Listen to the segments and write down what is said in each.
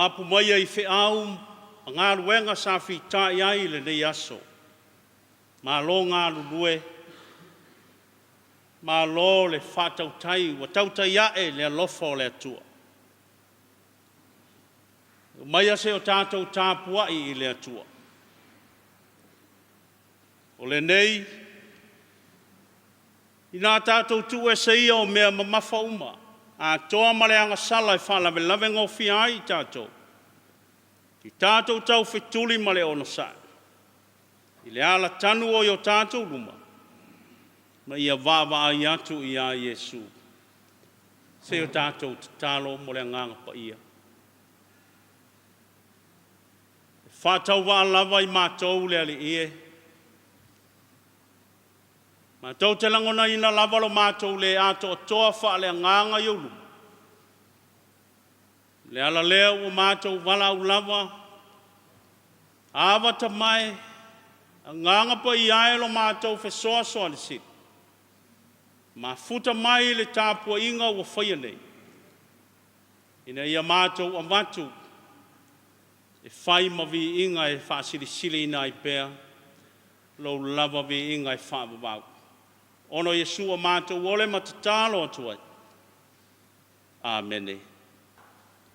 Mapu maia i feau ma galuega sa fita'i ai i lenei aso. Malo galulue, malo le faatautai, ua tautai a'e le alofa o le Atua. Omaia se i o tatou tapua'i i le Atua. O lenei, ina a tatou tuuese ia o mea mamafa uma, atoa ma le agasala e faalavelave gofie ai i tatou, i tatou taufetuli ma le onosai, i le alatanu o i o tatou luma, ma ia vaavaai atu ia Iesu. Se i o tatou tatalo mo le Agaga Paia. E faatauvaa lava i matou le Alii e, matou te lagonaina lava lo matou le atoatoa faaleagaga i ou luma. O le ala lea ua matou valaau lava, amata mai, Agaga Paia e lo matou fesoasoani Sili, mafuta mai le tapuaiga ua faia nei, ina ia matou avatu e fai ma viiga e faasilisiliina ai pea lou lava viiga e faavavau. Ona o Iesu ua matou ole ma tatalo atu ai. Amene.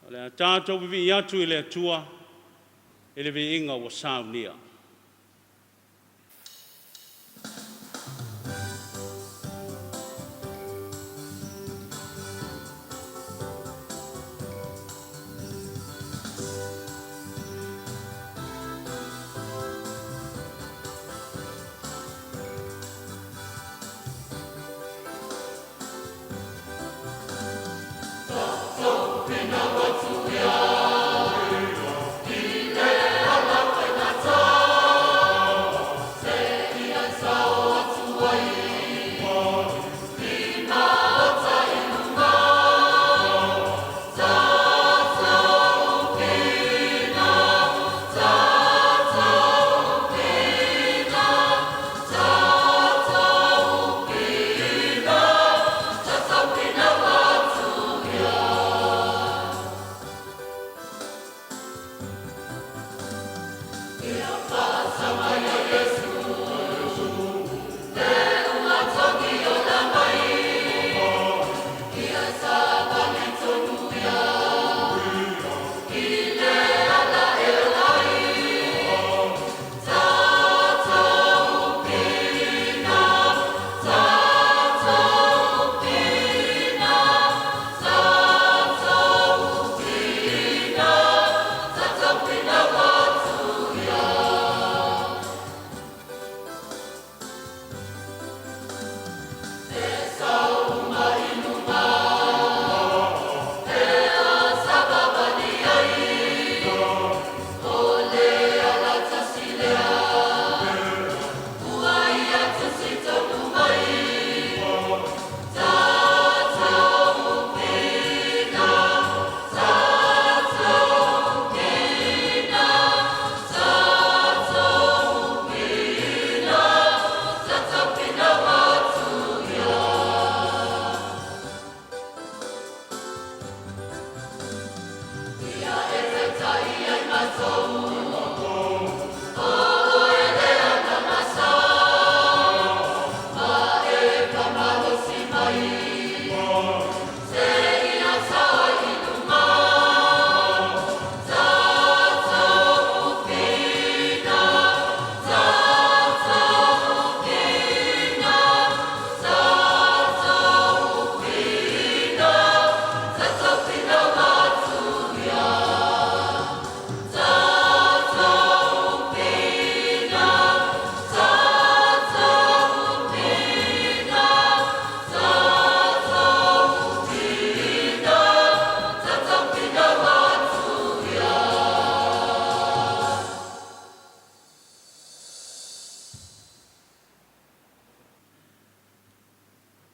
O le a tatou vivii atu i le Atua i le viiga ua saunia.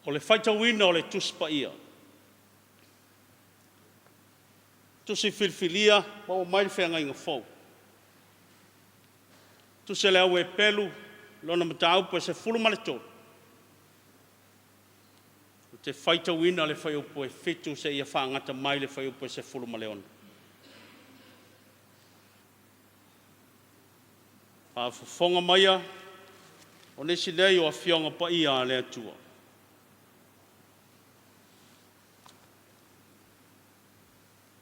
O le faitauina o le Tusi Paia. Tusi Filifilia maua mai le Feagaiga Fou. Tusi a le Au Eperu, lona mataupu e 13. Ou te faitauina le fuaiupu e 7 seia fagata mai le fuaiupu e 16. Faafofoga maia o nisi nei o Afioga Paia a le Atua.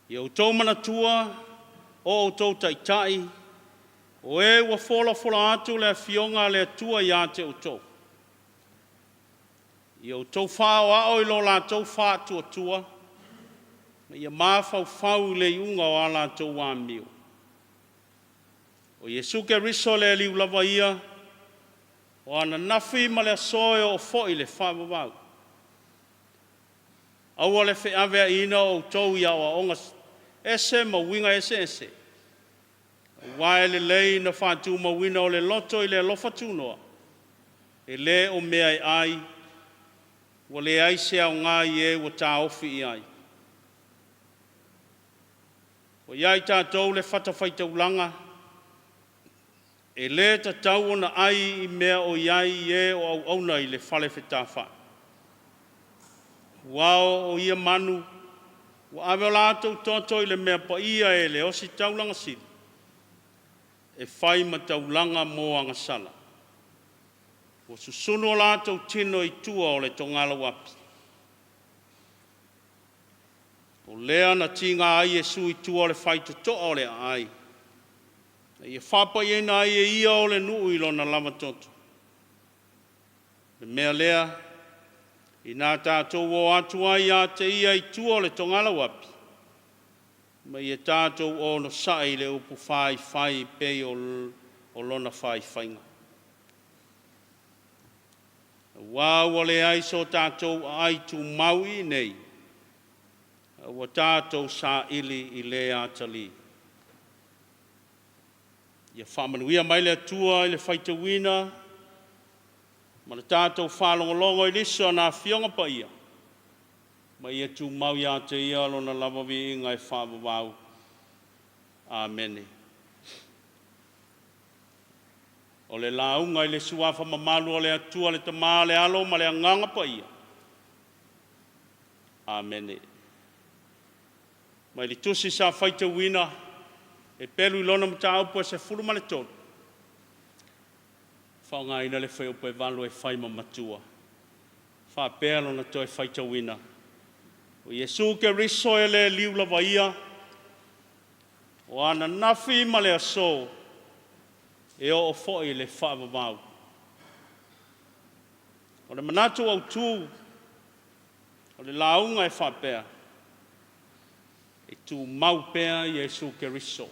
Ia outou manatua o outou taitai, o e ua folafola atu le Afioga a le Atua ia te outou. Ia outou faaoao i lo latou faatuatua, ma ia mafaufau i le iuga o a latou amio. O Iesu Keriso le Alii lava ia, o ananafi ma le aso e oo foi i le faavavau. Aua le feaveaiina o outou i aoaoga ese ma uiga eseese, aua e lelei na faatumauina o le loto i le alofa tunoa, e le o mea e ai, ua leai se aoga i e ua taofi i ai. Ua ia i tatou le fatafaitaulaga, e le tatau ona ai i mea o i ai i e o auauna i le fale fetafai. Ua o ia manu, ua ave o latou toto i le mea paia e le ositaulaga sili, e fai ma taulaga mo agasala. Ua susunu o latou tino i tua o le togalauapi. O lea na tiga ai Iesu i tua o le faitotoa o le aai, na ia faapaiaina ai e ia o le nuu i lona lava toto. Le mea lea, ina tatou o atu ai ia te ia i tua o le togalauapi, ma ia tatou onosai i le upu faifai pei o lona faifaiga. Aua ua leai so tatou aai tumau i inei, a ua tatou saili i le atalii. Ia faamanuia mai le Atua i le faitauina ma le tatou faalogologo i nisi o ana Afioga Paia, ma ia tumau ia te Ia lona lava viiga e faavavau. Amene. O le lauga i le suafa mamalu o le Atua le Tama, le Alo ma le Agaga Paia. Amene. Mai le tusi sa faitauina e pelu i lona mataupu e 13, faaaogaina le fuaiupu e 8 e fai ma matua. Faapea lona toe faitauina. O Iesu Keriso e le liu lava ia, o ananafi ma le aso, e oo foi i le faavavau. O le manatu autu o le lauga e faapea, e tumau pea Iesu Keriso.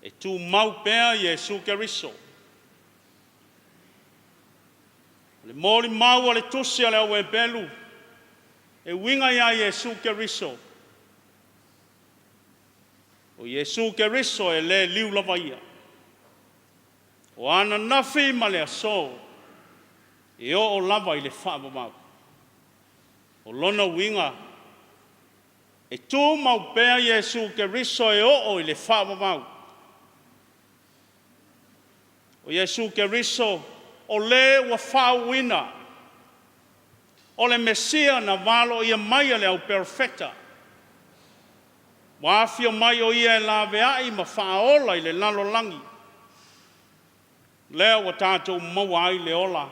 E tumau pea Iesu Keriso. O le molimau a le tusi a le au Eperu, e uiga ia Iesu Keriso, o Iesu Keriso e le liu lava ia. O ananafi ma le aso, e oo lava i le faavavau. O lona uiga, e tumau pea Iesu Keriso e oo i le faavavau. O Iesu Keriso, o le ua faauuina, o le Mesia na valoia mai e le au perofeta, ua afio mai o ia e laveai ma faaola i le lalolagi, lea ua tatou maua ai le ola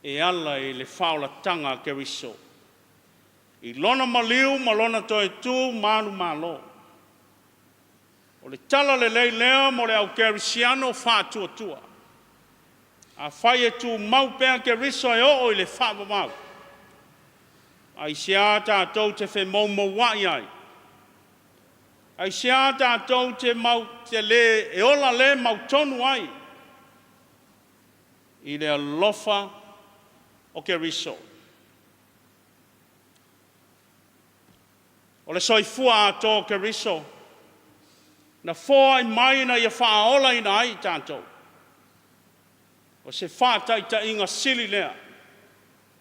e ala i le faaolataga a Keriso. I lona maliu ma lona toe tu manumalo. O le tala lelei lea mo le au kerisiano faatuatua. Afai e tumau pea Keriso e oo i le faavavau, aisea tatou te femoumouai ai? Aisea tatou te mau te le e ola le mautonu ai i le alofa o Keriso? O le soifua atoa o Keriso, na foai mai ina ia faaolaina ai i tatou. O se faataitaiga sili lea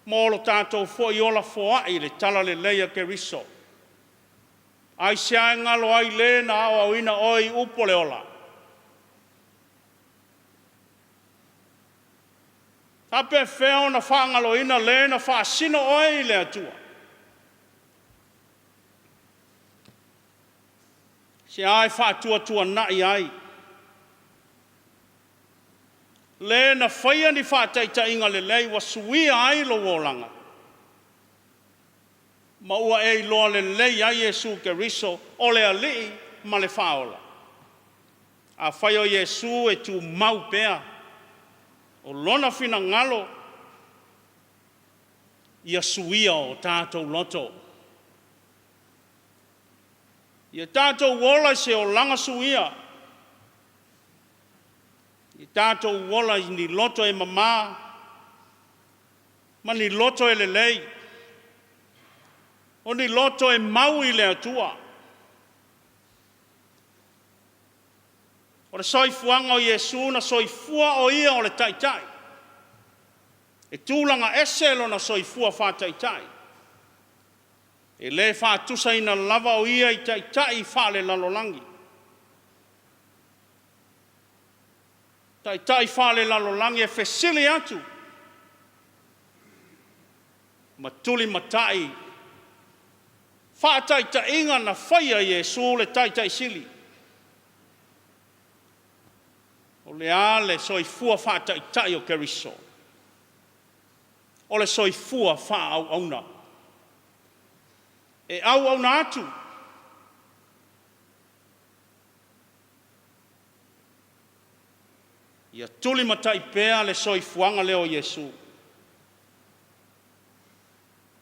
mo lo tatou foi ola foai i le talalelei a Keriso. Aisea e galo ai le na aoaoina oe i upu o le ola? Faapefea ona faagaloina le na faasino oe i le Atua? Se a e faatuatuanai ai? Le na faia ni faataitaiga lelei ua suia ai lou olaga, ma ua e iloa lelei ai Iesu Keriso o le Alii ma le Faaola. Afai o Iesu e tumau pea, o Lona finagalo ia suia o tatou loto. Ia tatou ola i se olaga suia. Ia tatou ola i ni loto e mama ma ni loto e lelei, o ni loto e mau i le Atua. O le soifuaga o Iesu na soifua o Ia o le Taitai. E tulaga ese lona soifua faataitai. E le faatusaina lava o ia i taitai faalelalolagi. Taitai faalelalolagi e fesili atu ma tulimatai faataitaiga na faia e Iesu le Taitai Sili. O le a le soifua faataitai o Keriso? O le soifua faaauauna. E auauna atu. Ia tulimatai pea le soifuaga lea o Iesu.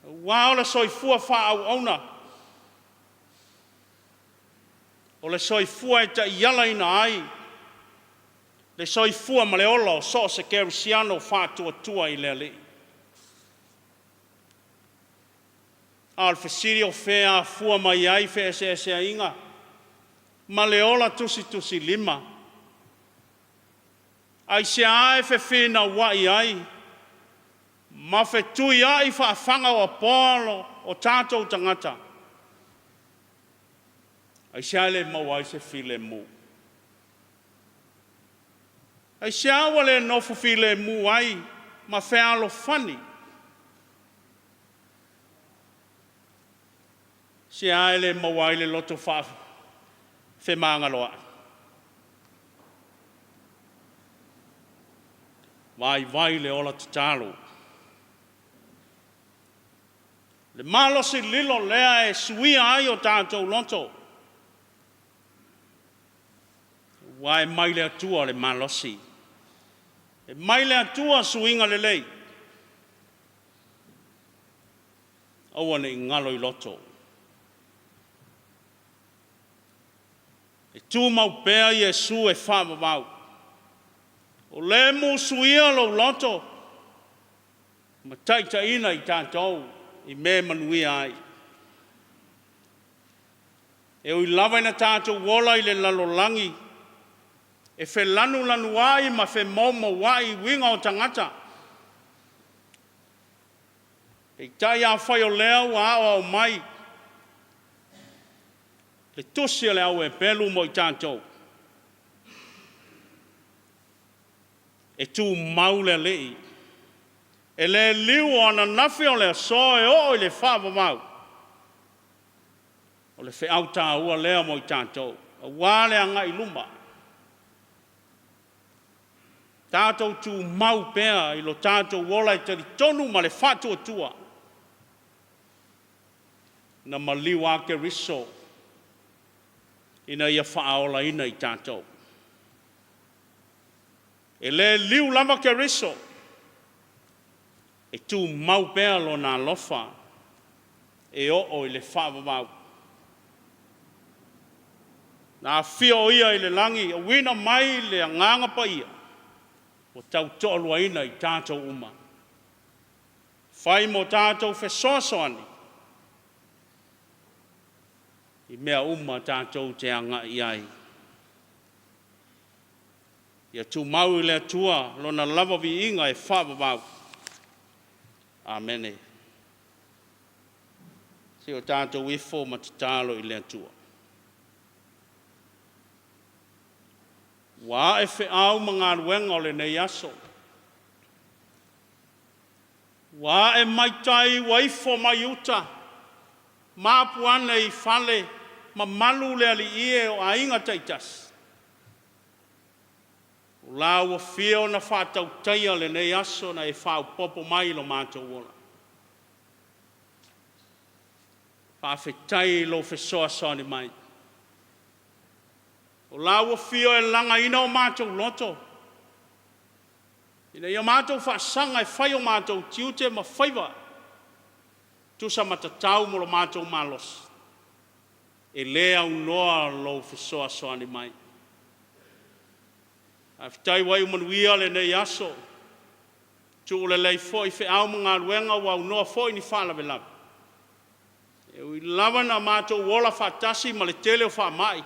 Aua o le soifua faaauauna, o le soifua e taialaina ai le soifua ma le ola o so o se kerisiano faatuatua i le Alii. A o le fesili o fea e afua mai ai feeseeseaiga ma le ola tusitusilima? Aisea e fefinauai ai ma fetuiai faafaga o Apolo o tatou tagata? Aisea e le maua ai se filemu? Aisea ua le nofo filemu ai ma fealofani? Aisea e le maua ai le loto faafemagaloai? Vaivai le ola tatalo. Le malosi lilo lea e suia ai o tatou loto, aua e mai le Atua le malosi. E mai le Atua suiga lelei. Aua ne i galo i loto. E tumau pea Iesu e faavavau. O lea e musuia lou loto ma taitaiina i tatou i mea e manuia ai. E ui lava ina tatou ola i le lalolagi e felanulanuai ma femoumouai uiga o tagata, peitai afai o lea ua aoao mai le tusi a le au Heperu mo i tatou, e tumau le Alii, e le liu o ananafi o le aso e oo i le faavavau. O le feau taua lea mo i tatou, aua le agai i luma. Tatou tumau pea i lo tatou ola e talitonu ma le faatuatua, na maliu lava Keriso ina ia faaolaina i tatou. E le liu lava Keriso, e tumau pea Lona alofa e oo i le faavavau. Na afio o Ia i le lagi, auina mai le Agaga Paia ua tautoaluaina i tatou uma. Fai mo tatou fesoasoani i mea uma tatou te agai i ai. Ia tumau i le Atua Lona lava viiga e faavavau. Amene. Se i o tatou ifo ma tatalo i le Atua. Ua ae feau ma galuega o lenei aso. Ua ae mai tai ua ifo mai uta, mapu ane i fale mamalu le alii e o aiga taitasi. O la ua fia ona faatautaia lenei aso na e faaopoopo mai i lo matou ola. Faafetai i lou fesoasoani mai. O la ua fia e lagaina o matou loto, ina ia matou faasaga e fai o matou tiute ma faiva, tusa ma tatau mo lo matou malosi, e le aunoa lou fesoasoani mai. Faafetai ua iu manuia lenei aso, tuu lelei foi feau ma galuega ua aunoa foi ni faalavelave. E ui lava ina matou ola faatasi ma le tele o faamai,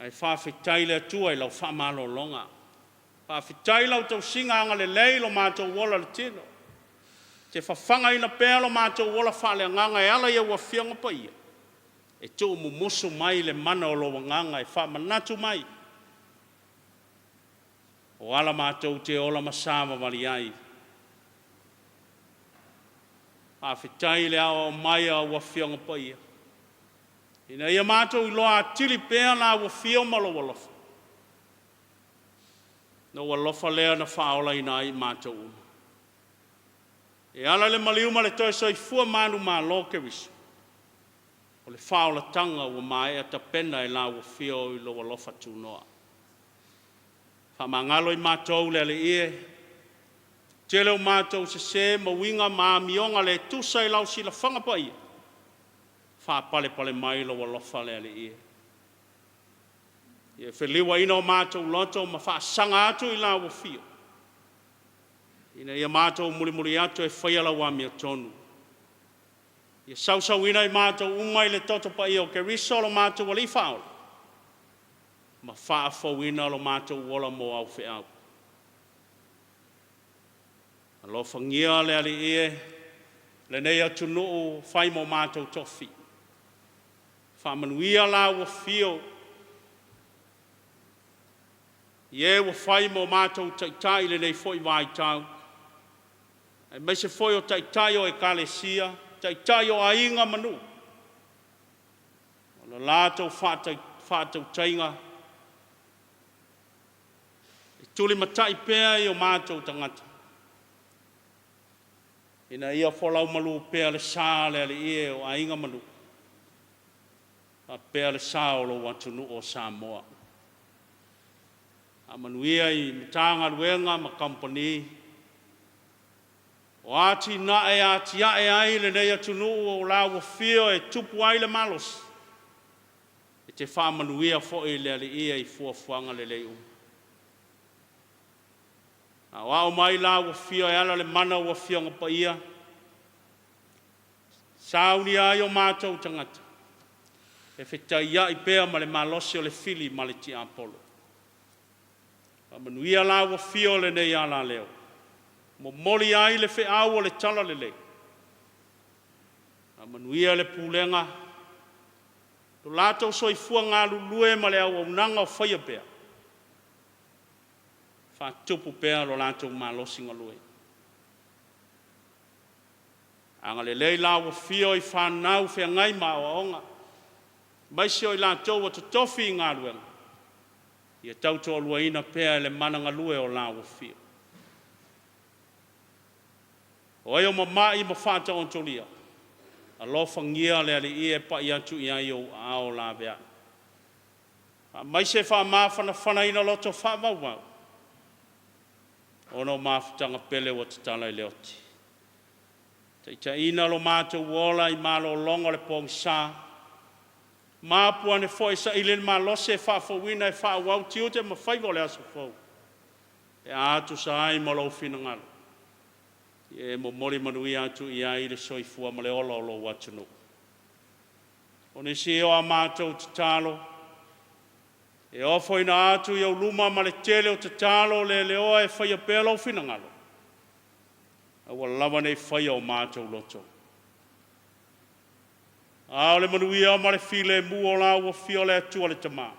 ae faafetai i le Atua i lau faamalologa. Faafetai i lau tausiga agalelei i lo matou ola i le tino. E te fafagaina pea lo matou ola faaleagaga e ala i au Afioga Paia, e tuumumusu mai le mana o lou Agaga e faamanatu mai, o ala matou te ola ma savavali ai. Faafetai i le aoao mai o au Afioga Paia, ina ia matou iloa atili pea lau afio ma lou alofa, lou alofa lea na faaolaina ai i matou uma. E ala i le maliu ma le toe soifua manumalo o Keriso, o le faaolataga ua maea tapena e lau Afio i lou alofa tunoa. Faamagalo i matou le Alii e, tele o matou sese ma uiga ma amioga le tusa i lau silafaga paia, faapalepale mai lou alofa le Alii e. Ia feliuaina o matou loto ma faasaga atu i lau Afio, ina ia matou mulimuli atu e faia lau amiotonu. Ia sausauina i matou uma i le toto paia o Keriso lo matou Alii Faaola, ma faafouina lo matou ola mo au feau. Alofagia le Alii e, lenei atunuu fai ma o matou tofi. Faamanuia lau Afio i e ua fai ma o matou taitai i lenei foi vaitau, aemaise foi o taitai o Ekalesia, taitai o aiga ma nuu, o le latou faatautaiga, e tulimatai pea i o matou tagata, ina ia folau malu pea le sa le Alii e o aiga ma nuu, faapea le sa o lou atunuu o Samoa. Faamanuia i Matagaluega ma Kamupani, o atinae e atiae ai lenei atunuu o lau Afio e tupu ai le malosi, e te faamanuia foi le Alii e i fuafuaga lelei uma. Aoao mai lau Afio e ala i le mana o au Afioga Paia, saunia ai o matou tagata e fetaiai pea ma le malosi o le fili ma le tiapolo. Faamanuia lau Afio i lenei alaleo, momoli ai le feau o le talalelei, faamanuia le pulega, lo latou soifua galulue ma le auaunaga o faia pea, faatupu pea lo latou malosi galue. Agalelei lau Afio i fanau feagai ma aoaoga, aemaise o i latou ua totofi i galuega, ia tautoaluaina pea e le mana galue o lau Afio. O e o mama'i ma faataotolia, alofagia le Alii e pai atu i ai ou aao laveai. Faamaise faamafanafanaina loto faavauvau ona o mafutaga pele ua tatala i le oti. Taitaiina lo matou ola i malologa o le pogisa, mapu ane foi e saili le malosi e faafouina e faaauau tiute ma faiva o le aso fou, pe a tusa ai ma lou finagalo, e momoli manuia atu i ai le soifua ma le ola o lou atunuu. O nisi o a matou tatalo, e ofoina atu i ou luma ma le tele o tatalo leleoa e faia pea lou finagalo, aua lava ne i faia o matou loto, a o le manuia ma le filemu o lau Afio le Atua le Tama,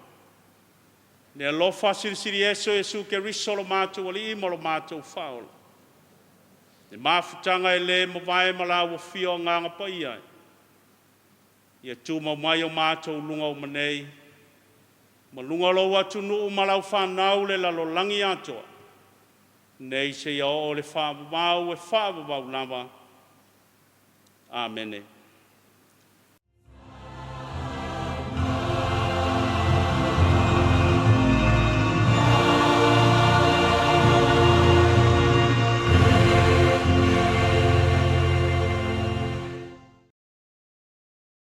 le alofa silisili ese o Iesu Keriso lo matou Alii ma lo matou Faaola, le mafutaga e le mavae ma lau Afio Agaga Paia, ia tumau mai o matou luga uma nei, Ma luga o lou atunuu ma lau fanau le lalolagi atoa, nei seia oo le faavavau e faavavau lava. Amene.